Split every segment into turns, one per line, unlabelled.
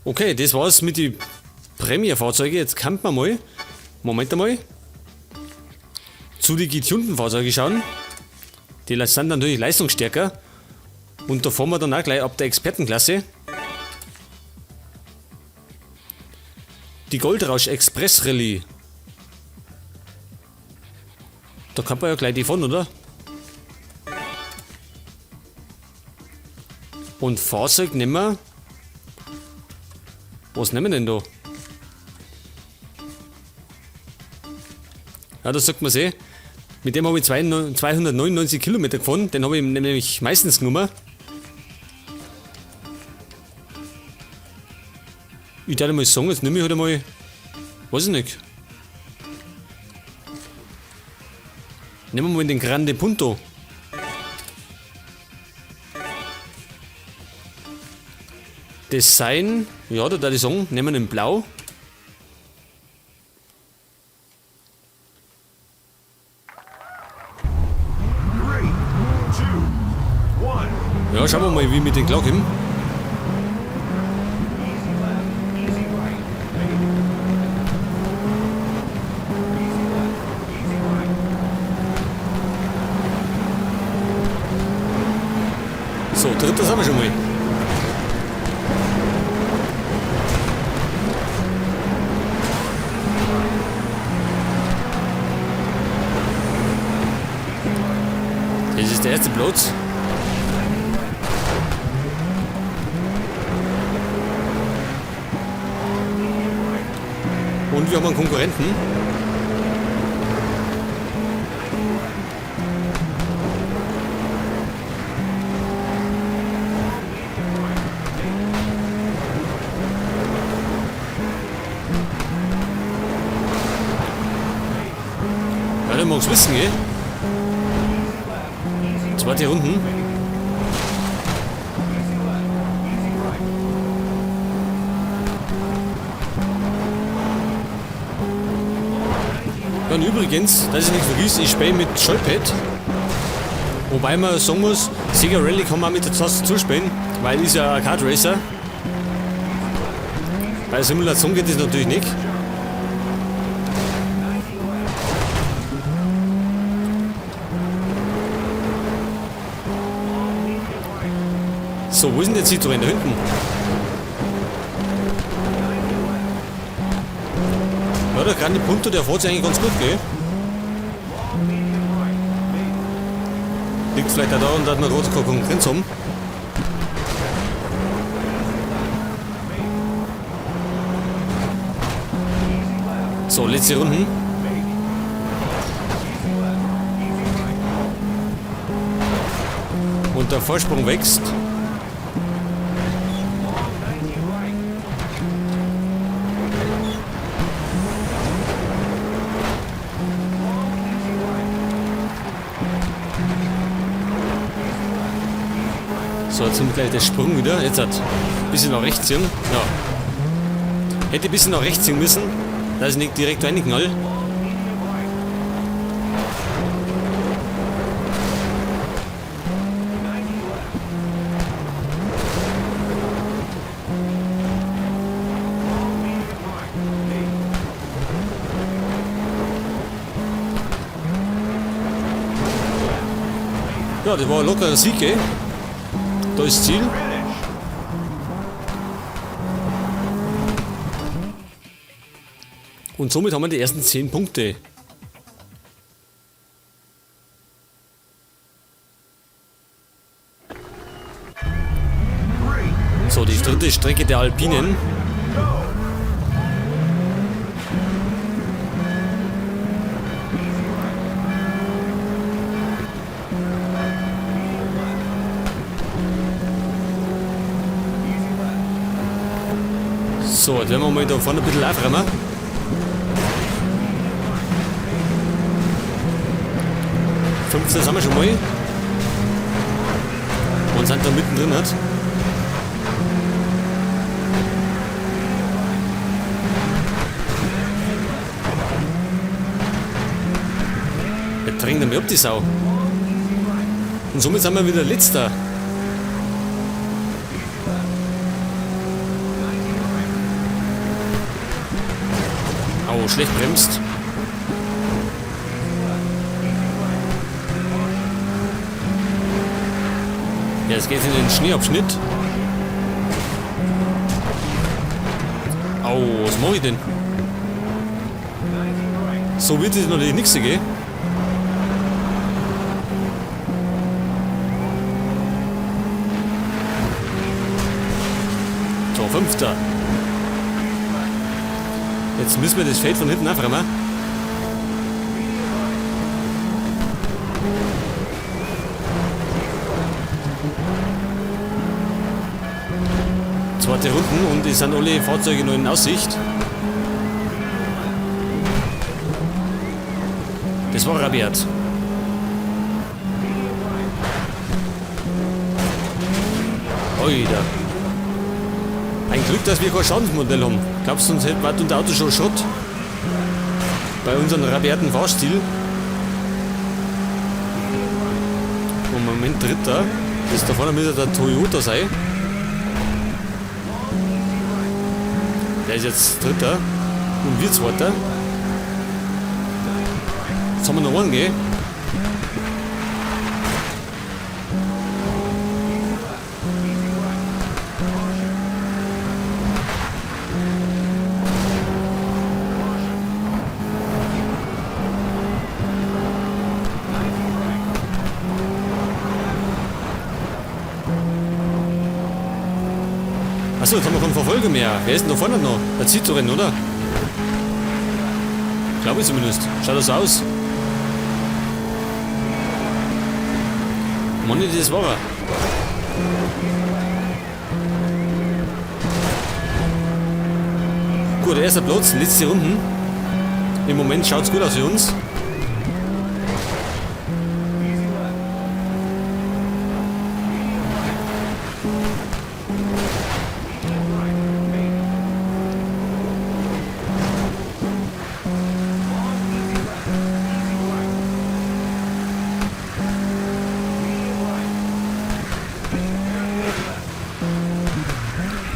Okay, das war's mit den Premier-Fahrzeugen. Jetzt kann man mal, Moment einmal, zu den getunten Fahrzeugen schauen. Die sind natürlich leistungsstärker. Und da fahren wir dann auch gleich ab der Expertenklasse. Die Goldrausch Express Rallye. Da kann man ja gleich die fahren, oder? Und Fahrzeug nehmen wir. Was nehmen wir denn da? Ja, das sagt man eh. Mit dem habe ich 299 Kilometer gefahren. Den habe ich nämlich meistens genommen. Ich darf mal sagen, jetzt nehme ich halt einmal. Weiß ich nicht. Nehmen wir mal den Grande Punto. Design, ja, da darf ich sagen, nehmen wir den Blau. Ja, schauen wir mal, wie mit den klarkommen. So, dritter sind wir schon mal. Das ist der erste Platz. Und wir haben einen Konkurrenten. Ja, der mag's wissen, gell? Zweite Runden. Ja, und übrigens, dass ich nicht vergiss, ich spiele mit Joypad. Wobei man sagen muss, Sega Rally kann man auch mit der Tastatur spielen, weil ist ja ein Kart Racer. Bei Simulation geht das natürlich nicht. So, wo ist denn der Citroën? Da hinten. Ja, der Grande Punto, der fährt sich eigentlich ganz gut, gell? Liegt vielleicht auch daran, dass wir gerade keine Konkurrenz haben. So, letzte Runden. Und der Vorsprung wächst. So, jetzt kommt gleich der Sprung wieder. Jetzt hat ein bisschen nach rechts ziehen. Ja. Hätte ein bisschen nach rechts ziehen müssen, dass ich nicht direkt reinknall. Ja, das war ein lockerer Sieg, gell? Da ist Ziel. Und somit haben wir die ersten 10 Punkte. So, die dritte Strecke der Alpinen. So, jetzt werden wir mal da vorne ein bisschen aufräumen. 15 sind wir schon mal. Und sind da mittendrin halt. Der drängt mir ab, die Sau. Und somit sind wir wieder Letzter. Oh, schlecht bremst. Ja, es geht in den Schneeabschnitt. Au, was mach ich denn? So wird es natürlich nichts gehen. So, 5. Jetzt müssen wir das Feld von hinten aufräumen. Zweite Runden und es sind alle Fahrzeuge noch in Aussicht. Das war rabiat. Oida. Ein Glück, dass wir kein Schadensmodell haben. Glaubst du, uns hätte unser Auto schon Schrott? Bei unserem rabiaten Fahrstil. Und Moment, dritter. Das da vorne müsste der Toyota sein. Der ist jetzt dritter. Und wir zweiter. Jetzt haben wir noch einen, gell? Achso, jetzt haben wir keinen Verfolger mehr. Wer ist denn da vorne noch? Der Citroën, oder? Glaube ich zumindest. Schaut das so aus. Mann, das war er. Gut, erster Platz, letzte Runden. Im Moment schaut's gut aus für uns.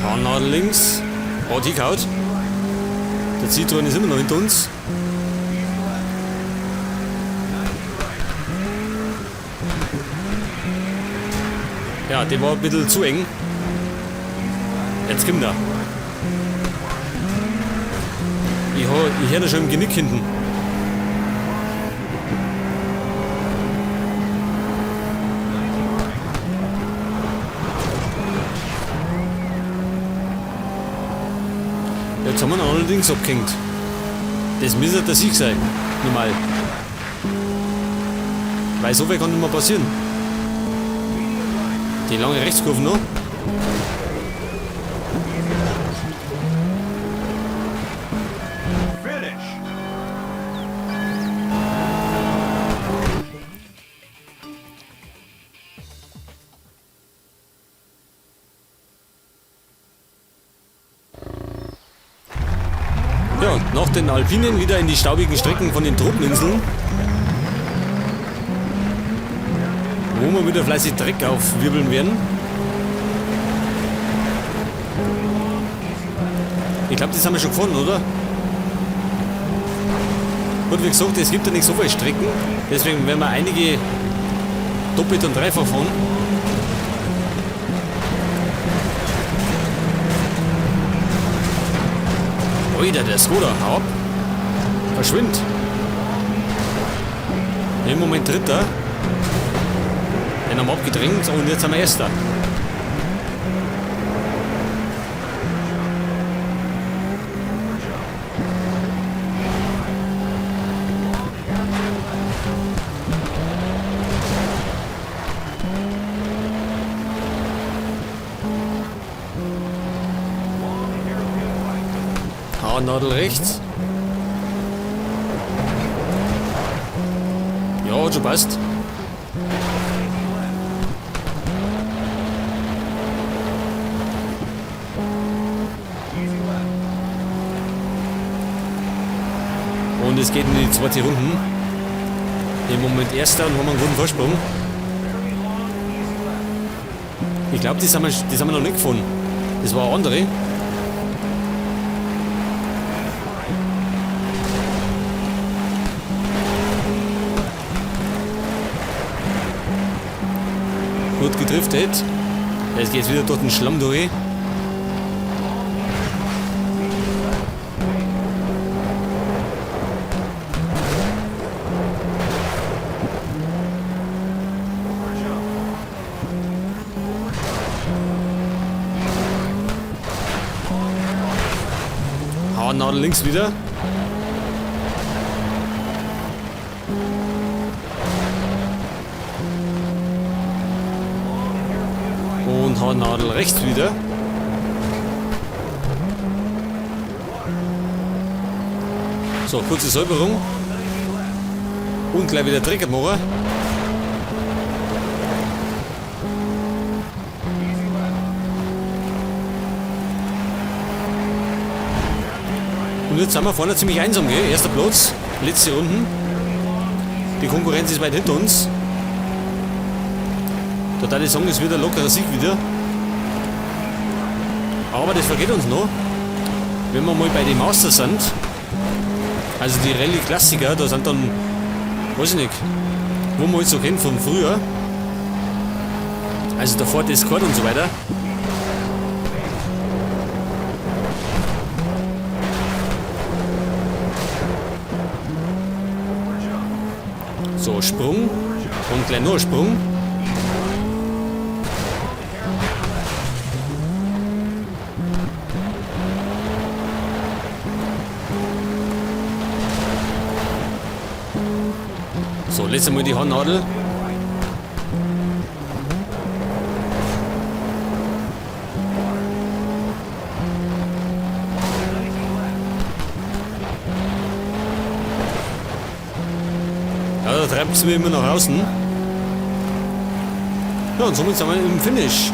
Haarnadel links. Oh, die kaut. Der Citroën ist immer noch hinter uns. Ja, der war ein bisschen zu eng. Jetzt kommt er. Ich hör da schon im Genick hinten. Jetzt haben wir ihn allerdings abgehängt. Das müsste der Sieg sein. Normal. Weil so viel kann nicht mehr passieren. Die lange Rechtskurve noch. Ja, nach den Alpinen wieder in die staubigen Strecken von den Tropeninseln. Wo wir wieder fleißig Dreck aufwirbeln werden. Ich glaub, das haben wir schon gefunden, oder? Gut, wie gesagt, es gibt ja nicht so viele Strecken. Deswegen werden wir einige doppelt und dreifach fahren. Alter, der Skoda, hau ab. Verschwind. Im Moment dritter. Den haben wir abgedrängt und jetzt sind wir erster. Haarnadel rechts. Ja, hat schon passt. Und es geht in die zweite Runde. Im Moment erster und haben einen guten Vorsprung. Ich glaub, das haben wir noch nicht gefunden. Das war eine andere. Wird gedriftet. Es geht wieder durch den Schlamm durch. Haarnadel links wieder. Und Haarnadel rechts wieder. So, kurze Säuberung. Und gleich wieder Dreck machen. Und jetzt sind wir vorne ziemlich einsam, gell? Erster Platz, letzte Runden. Die Konkurrenz ist weit hinter uns. Da darf ich sagen, es wird ein lockerer Sieg wieder. Aber das vergeht uns noch. Wenn wir mal bei den Masters sind, also die Rallye-Klassiker, da sind dann, weiß ich nicht, wo man halt so kennt von früher. Also der Ford Escort und so weiter. So, Sprung und gleich noch ein Sprung. So, letztes Mal die Haarnadel. Ja, da treibt es mir immer nach außen. Ja, und somit sind wir im Finish.